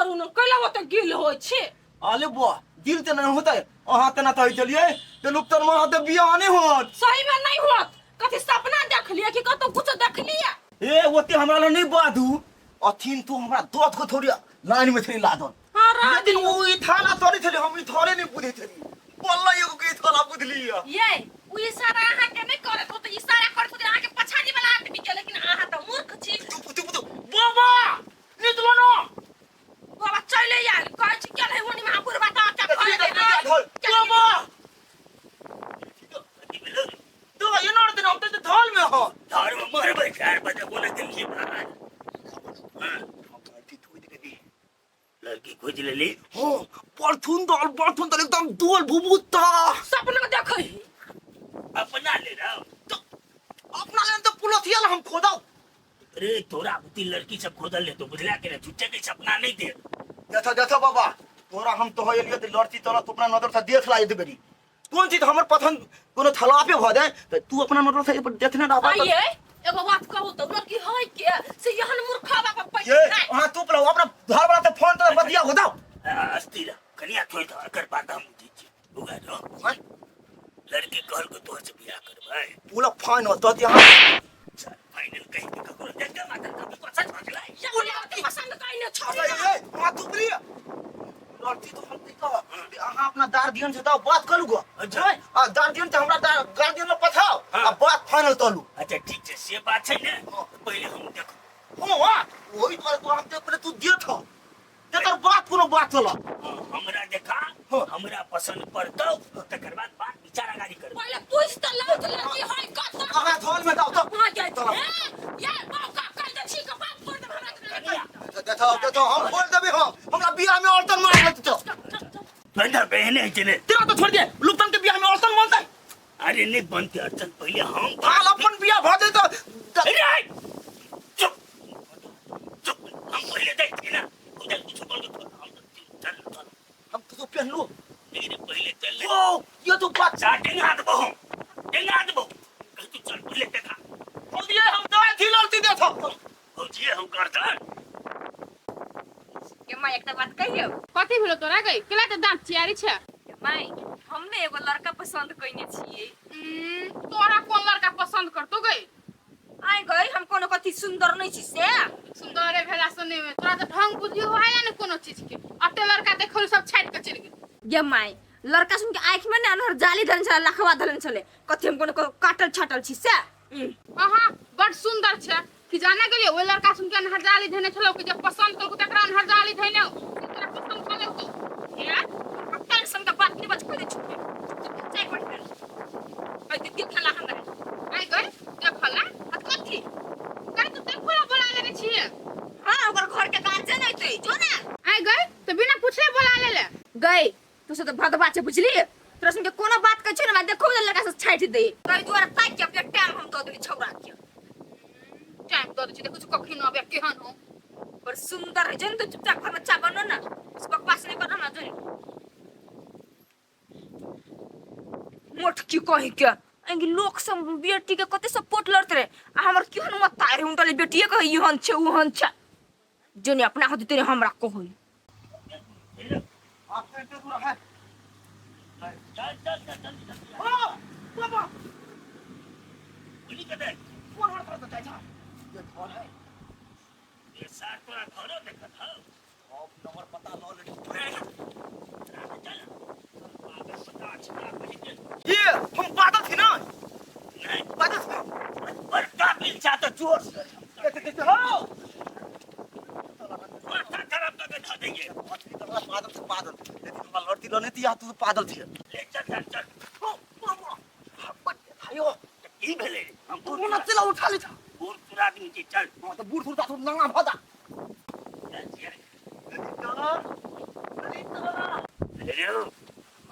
करू ने कैला ओते गिल होइ छै। अरे बुआ गिल तऽ नहि होतै, अहाँ तेना तऽ होइ छलियै तऽ लुप्तन में अहाँ तऽ बियाह नहि होत। सही में नहीं होत, कथी सपना देखलिए कि कतौ कुछ देखलिए? ए ओते हमरा लग नहीं बाधू अथिन, तू हमरा दस गो थोड़ी लाइन में थोड़ी लादल। हाँ, रह लेकिन दियौ। ओ ई थाला थोड़ी छलै, हम ई थाले नहीं बुझै छलियै, बोलला एगो के ई थाला बुझलियै। ये उ इशारा अहाँ के नहीं करत होत, इशारा करत होत अहाँ के पछाड़ी वाला आदमी के, लेकिन अहाँ तऽ मूर्ख छी। चुप चुप चुप बाबा निकलो ना। बाबा चले आयल, कहै छी गेल है ओनी में बुढ़वा तऽ अहाँ के देखी, घर देखी, देबै। बाबा तो ये ना दिन हम तो धाल में हो धार में मरबै 4 बजे बोले दिन की महाराज। हाँ, लड़की खोज लेली। हो बर्थुन दल, बर्थुन दल एकदम दोल भुभुता। सपना देखै अपना ले रहा तो अपना ले तो पुलथिया हम खोदाओ। अरे तोरा बुद्धि लड़की सब खोदल ले तो बुझला के रे, झूठे के सपना नहीं दे। देखो देखो बाबा तोरा हम तो एलियो त लड़की तोरा तू अपना नजर से देख ला दे बेरी कोन चीज हमर पसंद कोनो थलापे भ जाए त तू अपना नजर से देखने ना बात। आइए एगो बात कहू तो लड़की है के से यहन मूर्खा बाबा पैसा ये नहीं। अहाँ तू पला अपना घर वाला त फोन त बतिया हो जाओ। अस्थिर कनिया छोड़ दो, एकर बाद हम दी छी उगा दो। हैं? लड़की कहल को तोहर से बियाह करबै। पूरा फाइन होता यहाँ। चल फाइनल कहि के ककरो देख के माता कभी पसंद भऽ गेलै। ये लड़की पसंद कइने छोड़ी। ए वहाँ तू प्रिय लड़की तो हम नहीं कह, अहाँ अपना गार्जियन से तो बात करू गो। अच्छा। आ गार्जियन से हमरा गार्जियन लग पठाओ। हाँ। आ बात फाइनल तलू। अच्छा ठीक छै, से बात छै ने, पहिले हम देखो। हाँ, हाँ, वही पर तो हम देख पहिले तू देख तेकर बात कोनो बात चल। हाँ, हमरा देखा, हाँ। हमरा पसंद पड़तौ तकर बाद बात विचार अगाड़ी करबै। पहिले पूछ त लौ त लड़की है कत। अहाँ थल में जाओ तो। हां जाय चलो। ए ये मौका कर दे छी के बात छोड़ दे हमरा के। कनिया। देखो देखो हम बोल देबे, हम हमरा बियाह में औरतन मार लेत तो। बंधा बहने है चले। तेरा तो छोड़ दे, लुप्तन के बियाह में औरतन मानतै। अरे नहीं बनते अड़चन, पहले हम हाल अपन बियाह भ जाय तो अरे चुप चुप, हम पहले देख छी ना, उधर कुछ बोल तो हम चल चल हम तो पहनलू नहीं रे, पहले चल ले। ओ ये तो बात जा डेंगा देबो हम, डेंगा देबो। कह तू चल पहले देखा। हम दिए हम दाय थी लड़ती देखो। भौजी हम करतन। के माय एकटा बात कहियौ। कथी भेलो तोरा गई? केला तऽ दाँत चियारी छै? के माय हम ने एगो लड़का पसंद कइने छियै। तोरा कोन लड़का पसंद करतो गई? आइ गई हम कोनो कथी सुंदर नहीं छी से। सुंदरे भेला से नहीं होय, तोरा तऽ ढंग बुद्धि होय ने कोनो चीज के। अते लड़का देखल सब छाटि के चलि गेल। गे माय लड़का सुन के आँखि में ने अनहर जाली धरन छले, लखवा धरन छले, कथी हम कोनो काटल छाटल छी से। हाँ हाँ बड़ सुंदर छै कि जाने गेलियै ओहि लड़का सुन के अनहर जाली धने छलौ कि जब पसंद करको तकरा अनहर जाली धने तोरा पसंद छलौ तो। यार टेंशन के बात नहीं बच कोई दे छुपे जाय पड़ गेल। ऐ ते देखला हमरा। आइ गई देखला? आ कथी? कहि तू देखला बोला लेने छियै। हां ओकर घर के गार्जियन ऐते जो ना। आइ गई तो बिना पूछले बोला लेले। गई तू सब तो भदवा छै बुझली, तोरा सुन के कोनो बात कहै छै ने देखो लड़का सब छाटि दे। तै दुआरे ताकि के अपने टाइम हम दऽ देली छौड़ा के। टाइम दऽ दै छी देखै छी कखन आबै केहन हो। बड़ सुंदर है जन, तो चुपचाप घर बच्चा बनो ना, बकवास नहीं करना ना जन। मोट की कही के अंगी लोक सब बेटी के कते सपोर्ट लड़त रहे, आ हमर केहन मत तारे उनटले बेटिए कहे इहन छै उहन छै, जने अपना हाथ तेरे हमरा कहै। आप तो इतने दूर है। चल चल चल चल चल। ओ बाबा बोली कते कोन हर तरह जाय छा? ये घर है। ये सार तोरा घरो देखत हौ। अब नंबर पता ल ले। चल आगे पता छला कहि दे। ये हम बादल थी ना? नहीं। बादल थी। बड़का बिलचा तो जोर से। देख देख हो। माथा खराब करके धऽ देंगे। बादल से बादल, लेकिन हमरा लड़ती ल नहीं थी, तू तो पागल थी। ले चल चल चल। ओ बाबा आयो। की भेलै रे? हम तू ना चला उठा ले। बूढ़ सुर आदमी छी, चल। हां तो बूढ़ सुर तो नंगा भ जा। चल, चल।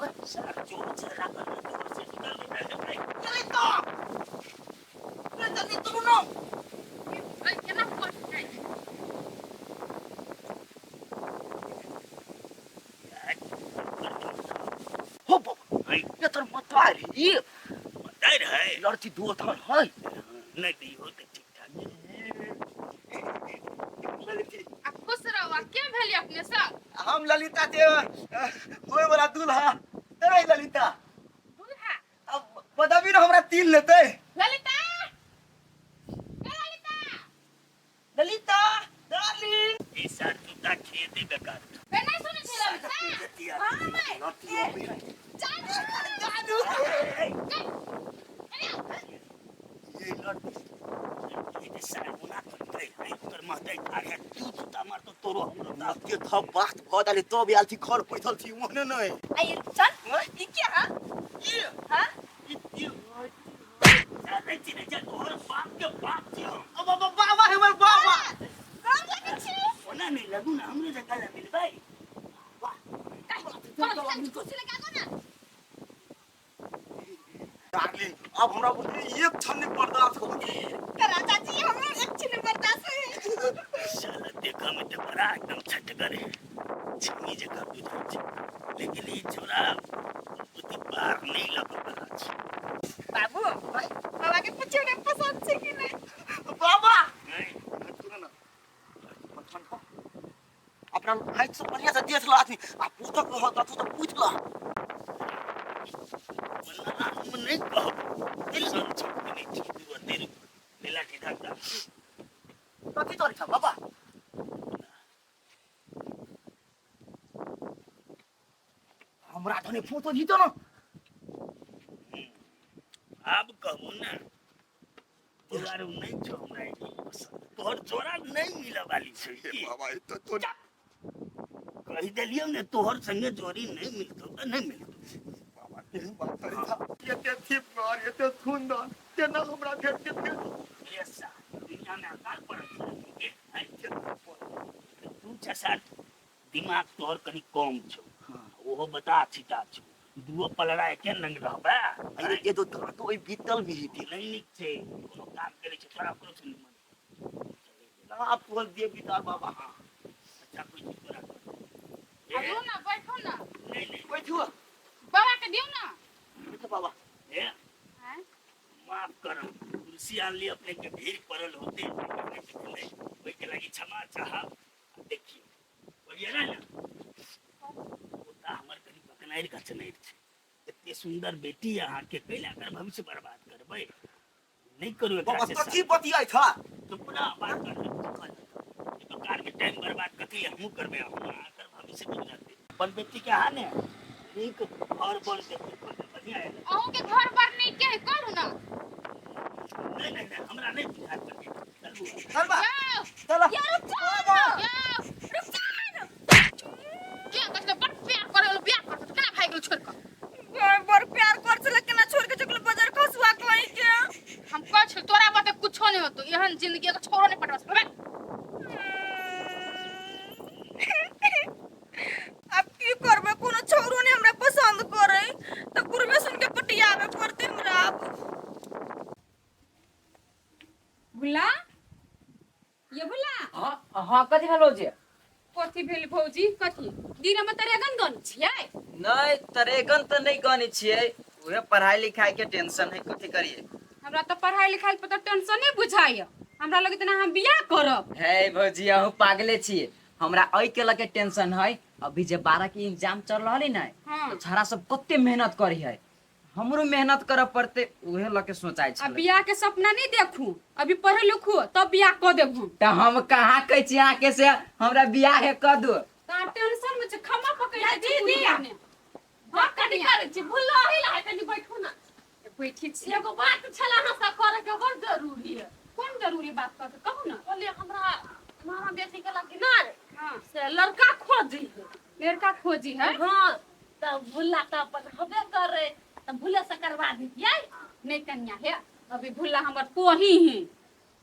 अरे सार जोर से राखल, जोर से निकल निकल भाई। चले तो ले जल्दी तू ना। अरे केना पहुँच जाइ? हो बाबा ये तर मत ये मतार है। लड़की दो थर है। नहीं दी हो तो ठीक ठाक। आ खुश रहो आ के भेलियै अपने सब? हम ललिता के होए वाला दूल्हा रे ललिता। दूल्हा? अब बदबी न हमरा तीन लेते। ललिता, ए ललिता, ललिता डार्लिंग। ई सार जूता खेते बेकार। ए नहीं सुनै छै ललिता? हाँ मैं जादू। ये लड़की ये सार मुना करते आई तोर महतै आगे तू जूता मारतो तोरो हमरो अब के थप बात भ दाली तो भी आलथी खर पैथल थी ओहने नहीं। आई चल ई क्या है? ये हां जानै छी ने जे तोहर बाप के बाप छी हम। अब अब बाबा हमर बाबा। कम लगे छी। ओना नहीं लगू ना हमरे जगह ला मिलबै। कुर्सी लगा दो ना। डार्लिंग अब हमरा बुझे एक क्षण नहीं बर्दाश्त हो। राजा जी हमरा एक क्षण बर्दाश्त है। साला देखा में तो बड़ा एकदम छटगर है, छमी जगह बुझाइ छै, लेकिन ई छोरा बुद्धि पार नहीं लग वाला छै। बाबू बाबा के पूछियो ने पसंद छै कि नहीं। बाबा नहीं सुनो ना, पसंद हो अपना हाथ से बढ़िया से देख ला आदमी आ पूछक रह त तू तो पूछ ला। वरना हम नहीं कहब पसंद छौ कि नहीं छौ। तू तेरे लेला ठीक ठाक कथी तोरी छ बाबा? हमरा धने फोटो जीतो ना। आब कहू ना तोरा रो नहीं छौ हमरा ई पसंद, तोहर जोड़ा नहीं मिले वाली छै की? बाबा ई तो तो कहि देलियौ ने तोहर संगे जोड़ी नहीं मिलतौ तऽ नहीं मिलतौ। बाबा केहन बात करै छ? एते थिपगर एते सुंदर केना हमरा भेट जेतै? ये सा दुनिया में अकाल पड़ल छै के आइ तू छसा दिमाग तोहर कनि कम छौ, ओहो बता छिटा छौ, दुओ पलड़ा एके रंग रहबै। अरे ये तो दांतो ओइ बीतल भी हेतै। नहीं नीक छै कोनो काम करै छै तोरा ओकरो छै निमन। ना तोहर दे बीतार बाबा। हाँ अच्छा कोई चीज तोरा आबू ना बैठो ना। नहीं नहीं बैठू बाबा के दियौ ना। बैठू बाबा। ए हैं? माफ करब कुर्सी आनली अपने के भीड़ पड़ल होते नहीं ओहि के लागी क्षमा चाहब। देखियो बोलिए ना ओता हमर कनि बकनाइर कचनाइर छै, एते सुंदर बेटी अहाँ के कैला एकर भविष्य बर्बाद करबै? नहीं करू एकरा बाबा से कथी शादी। बतियाइ छ? चुप ना बात कर ई तो कार में टाइम बर्बाद कथी हमहूँ करबै, हम अहाँ भविष्य बिगड़तै। अपन बेटी के अहाँ ने नीक घर बर देखबै बढ़िया है। अहूँ के घर पर नीक के है करू ना। नहीं नहीं नहीं हमरा नहीं बुझाइत पड़ै। चल बुआ। चल बा। जाओ। चल। यार रुक जा। जाओ। रुक जा। के कहै छै बड़ प्यार करे वाला बियाह करतौ केना भागि गेल छोड़ कऽ? बड़ प्यार कर छले केना छोड़ के चकल बाजार खसुआ कहि के। हम कहै छी तोरा बाते कुछो नहीं होतो, एहन जिंदगी के छोड़ो नहीं पटवा सकबे। अब की करबे, कोनो छोरो नहीं हमरा पसंद करे त कुरबे सुन के पटियाबे पड़ते हमरा। अब भुला ये भुला। हाँ हाँ कथी भेल भौजी? कथी भेल भौजी? कथी दिन में तरेगन गन छियै? नहीं तरेगन तऽ नहीं गनै छियै, उहे पढ़ाई लिखाई के टेंशन है, कथी करिए? हमरा तऽ पढ़ाई लिखाई पर तऽ टेंशन नहीं बुझाइए, हमरा लगे तना हम बियाह करब। हे भौजी अहूँ पागले छियै, हमरा एहि के लगे टेंशन है। अभी जे 12 के एग्जाम चल रहल है ने, हाँ। तो छाड़ा सब कते मेहनत करी है, हमरो मेहनत करऽ पड़ते, उहे लके सोचाइ आ छलै। बियाह के सपना नहीं देखू, अभी पढ़े लिखू तब बियाह कऽ देबू। तऽ हम कहाँ कहै छी अहाँके से हमरा बियाह है कऽ दू? तऽ टेंशन में छै खम्मा पकड़ या के दीदी। हाँ कथी कनिया करै छी? भुल्लो ही लाए तनी बैठू ना। बैठी छी। एगो बात छला अहाँ से करे के बड़ जरूरी है। कोन जरूरी बात कर कहू ना। बोलिए हमरा मामा बेटी के लगी ना हाँ से लड़का खोजी है। लड़का खोजी है? हाँ तब भुल्ला तऽ अपन हबे करे तऽ भुल्ले से करवा दितियै। नहीं कन्या हे अभी भुल्ला हमर पढ़ी है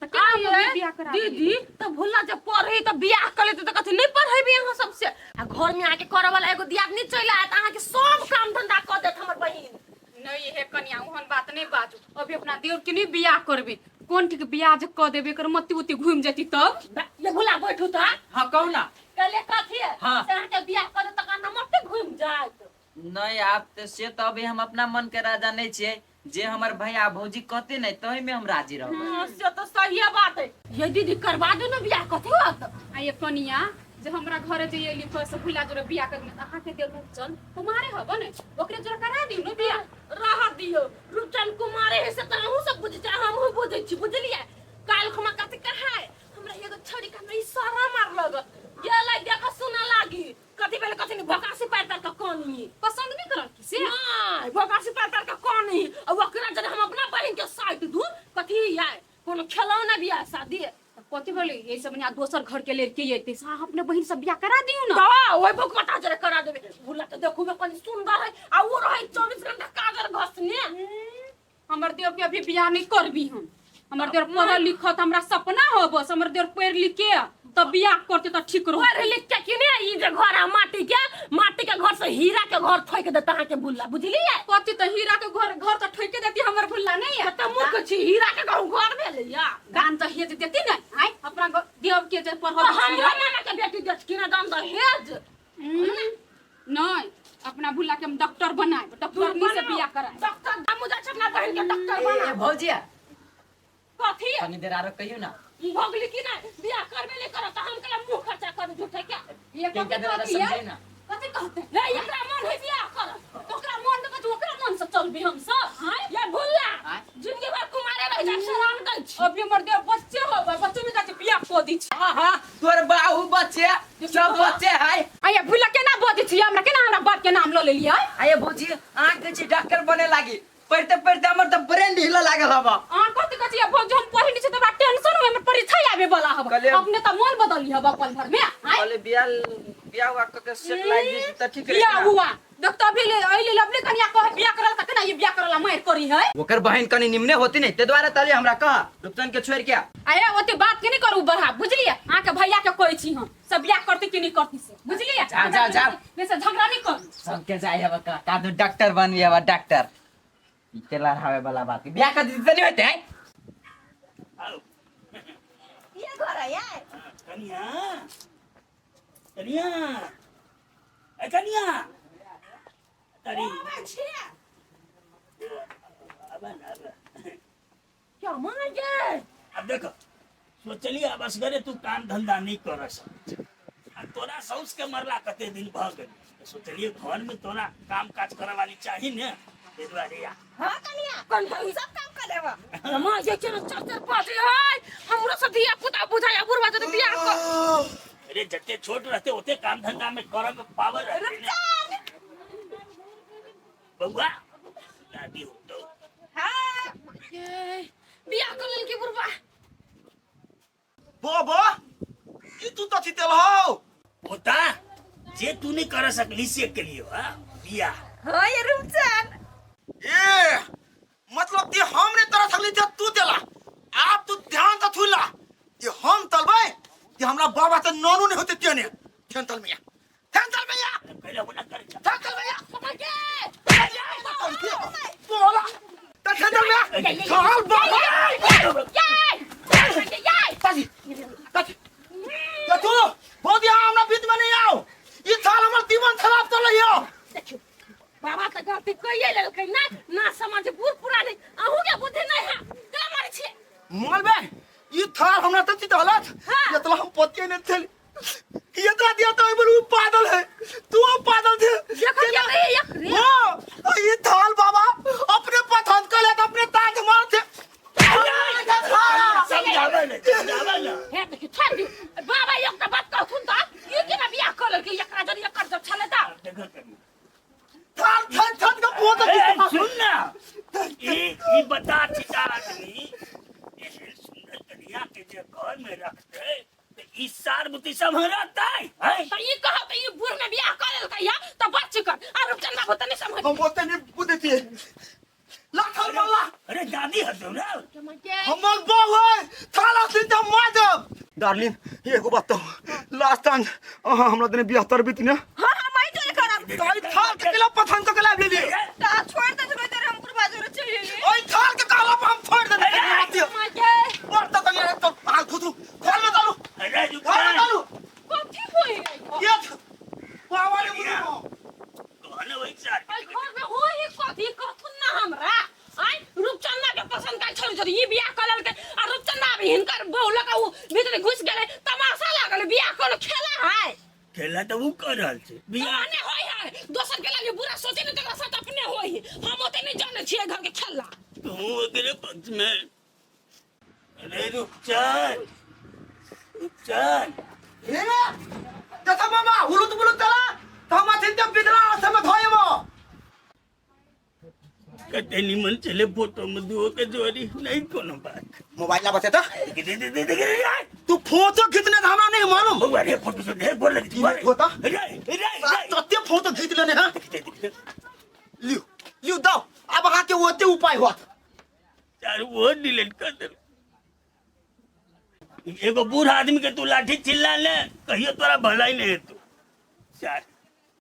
तऽ केना हम अभी बियाह करा देलियै? दीदी तऽ भुल्ला जब पढ़ी तऽ बियाह कर लेते तऽ कथी नहीं पढ़ेबी अहाँ सबसे? आ घर में आके करे वाला एगो दियादनी चलि आयत अहाँके सब काम धंधा कऽ देत हमर बहिन। नहीं हे कन्या ओहन बात नहीं बाजू, अभी अपना देवर के नहीं बियाह करबे, कोन ठीक बियाह जे कऽ देबे एकर मति उति घूम जेती तब। ये भुल्ला बैठू तऽ। हाँ कहू ना। कहले कथी है? हाँ। से अहाँके बियाह कऽ देत तकर नमते घूम जायत। नहीं आप तो से तो अभी हम अपना मन के राजा नहीं छियै, जे हमर भैया भौजी कहते नहीं तही में हम राजी रहबै। हाँ, से तो सही बात है। ये दीदी करवा दो ना बियाह कथी होत? आ ये कनिया जे हमरा घरे जे एली पर से भुला जोरे बियाह कर त अहाँ के देव रूपचंद कुमारे हब ने ओकरे जोरे करा दियो ने बियाह। रह दियो रूपचंद कुमारे है से त अहूँ सब बुझै छी, हमहूँ बुझै छी, बुझलियै? काल्हि खुमा कथी कहाय हमरा एगो छोरी के हमरा इशारा मार लगल गेलै देख सुना लागी कथी भेलै कथी नहीं भकासी पार पार के कानी पसंद नहीं करल की से? नहीं भकासी पार पार के कानी आ ओकरा जरे हम अपना बहिन के साइड दू कथी याय कोनो खेलौना बियाह शादी। त कथी भेलै यही सब बढ़िया दोसर घर के लड़की अयतै से अहाँ अपने बहिन सब बियाह करा दियौ ना। त ओइ भुकमटा जरे करा देबे भुला त देखू में कनी सुंदर है आ वो रहै 24 घंटा काजर घसने। हमर देव के अभी बियाह नहीं करबी हम। हमर देव पढ़ल लिखत हमरा सपना हो बस हमर देव पढ़ लिख के तब बियाह करते त ठीक रहो। पढ़ लिख के कि ने ई जे घर आ माटी के घर से हीरा के घर ठोक देता अहाँ के भुल्ला, बुझलियै? कथी त हीरा के घर घर त ठोके देती हमर भुल्ला नहीं है। त मूर्ख छी हीरा के घर घर भेलै या दान दहेज देती ने आय अपना देव के जे पढ़ल त हमरा मामा के बेटी देत कि ना दान दहेज? नहीं अपना भुल्ला के हम डॉक्टर बनाए डॉक्टरनी से बियाह कराए। डॉक्टर दामू जा अपना बहन के डॉक्टर बना। ए भौजिया कथी? कनी देर आरो कहियो ना। भगली कि ना बियाह करबे नहीं करत त हम केला मुंह खर्चा कर झूठे के। ये किनका कथी देर आरो कहती है? समझाई ना। कथी कहते? हे एकरा मन है बियाह कर तो ओकरा मन त कथी ओकरा मन से चलबी हम सब हां ये भुल्ला आँय? जिंदगी भर कुमारे रह जा शराब दै छी। अभी हमर देव बच्चे हो बच्चे में जाके बियाह कऽ दी छी। हां हां तोर बाहु बच्चे सब बच्चे है। आया भुल्ला केना बजै छी हमरा केना हमरा बाप के नाम ल लेलियै? आये भौजी अहाँ कहै छी डॉक्टर बने लागी पढ़ते पढ़ते हमर त ब्रेन ढीला लागल हब। अहाँ कथी कहै छी भौजी हम पढ़ै नहि छी त हमरा टेंशन होय हमर परीक्षा आबे वाला हब। अपने त मन बदल लिहब अपन भर में। आय कहले बियाह बियाह हुआ क के सेट लाग दी त ठीक रही। बियाह हुआ देख त अभी ले अइले लबले कनिया कहे बियाह करल त केना ये बियाह करला मार करी है। ओकर बहन कनी निमने होती नहीं ते द्वारा ताली हमरा कह रूपचंद के छोड़ के। आये ओते बात के नहीं करू बढ़ा बुझलिए? अहाँ के भैया के कहै छी हम सब बियाह करती कि नहीं करती से बुझलिए? जा, जा, जा। वैसे झगड़ा नहीं करू। सबके जाय हब का कादू डॉक्टर बनबी हब डॉक्टर ई के लड़ावे वाला बात बियाह कर दी त नहीं होते है। आओ। ये घर है यार। कनिया कनिया ए कनिया तारी अब अब क्या मान गे? अब देखो सोचलिए अब असगरे तू काम धंधा नहीं कर सकत आ तोरा साउस के मरला कते दिन भ गेल सोचलिए घर में तोरा काम काज करे वाली चाही ने ते दुआरे या। हां कनिया कनिया सब काम कर लेबा। मां ये चलो चार चार पांच हाय हमरो से धिया पुता बुझाया बुढ़वा जब बियाह कर। अरे जते छोट रहते ओते काम धंधा में करब पावर रहते ने। बउआ दादी हो तो। हां ये बियाह कर लेल के बुढ़वा। बाबा ई तू तथी तेल हो पोता जे तू नहीं कर सकली से के लिए हां बियाह। हां ये रूपचंद ए मतलब ती हम ने तरह सकली थे तू तेला आप तू ध्यान त थुला कि हम तलबै कि हमरा बाबा त ननू नहीं होते तेने ध्यान तल मिया ध्यान तल मिया पहले होना कर ध्यान तल मिया पता के बोला त ध्यान तल मिया चल बाबा याय याय ताजी ताजी त तू बहुत यहाँ हमरा बीच में नहीं आओ ई साल हमर जीवन खराब चल रही हो। देखियो बाबा त गलती कइए लेलकै ना ना समझ बूढ़ पुराने अहूँ के बुद्धि नहीं है केना मारै छियै? मालबे ई थाल हमरा त चित हालत हाँ। इतना हम पतिए नहीं थे इतना दिया तो बोलू पागल है तू पागल थे। देखो क्या रे एक रे। हां ये थाल बाबा अपने पसंद कर ले अपने ताज मार थे। समझावे ने समझावे ने। हे देखियो छोड़ दियो बाबा एक त बात कहथुन त ई केना बियाह कर लेलकै एकरा जरी एकर जब छलै त देखो कनी थाल थाल थाल का बहुत ए, अच्छा सुन ना ई ई बता छिता आदमी एहन सुंदर कन्या के जे घर में रखते त ई सार बुद्धि सब रहतै हैं? त ई कहब त ई बूढ़ में बियाह कर लेलकै या त बच कर आ रूपचंद बाबू त नहीं समझ हम बोलते नहीं बुद्धि थी लाखल मल्ला। अरे दादी हतो ना हमर बाप है थाल असली त मार देब। डार्लिंग एगो बात तो लास्ट टाइम अहाँ हमरा देने बियाह तरबी ने। हां हां मैं तो करब। त ई थाल के केला पसंद क के लाब लेलिए। ता छोड़ दे छोड़ दे हम बुढ़वा जोरे चल लेलिए। ओइ थाल के कहला पर हम छोड़ देने पर त तनी तो हाल थुथु घर में चलू। अरे घर में चलू। कथी होई गई? ये बाबा ने बुझू कहने वही सार आई घर में होई कथी कहथुन ना हमरा आय रूपचंदा के पसंद का छोड़ छोड़ ई बियाह कर लेलकै आ रूपचंदा भी हिनकर बहू लगा उ भीतर घुस गेलै तमाशा लागल बियाह कोनो खेला है। हल्ला तऽ उ कर रहल छै बियाह अपने होय है दोसर के लागे बुरा सोचे ने तकरा साथ अपने होय है हम ओते नहीं जाने छियै घर के खेला तू ओकरे पक्ष में। अरे रुपचन, रुपचन। रे देखो मामा हुलुत बुलुत तला तो हम अथिन ते बिदरा समय धोएबो। कते निमन चले फोटो में दुओ के जोड़ी, नहीं कोनो बात। मोबाइल ला बते त दे दे दे दे दे तू फोटो खींचने त हमरा नहीं मालूम। बउआ रे, फोटो से ढेर बोल लगी। की फोटो? रे रे रे। तते फोटो खींच लेने। हां, लियो लियो दाओ, अब अहाँ के ओते उपाय होत। चार वो डिलीट कर दे। एगो बूढ़ आदमी के तू लाठी चिल्ला ले, कहियो तोरा भलाई नहीं हेतु। चार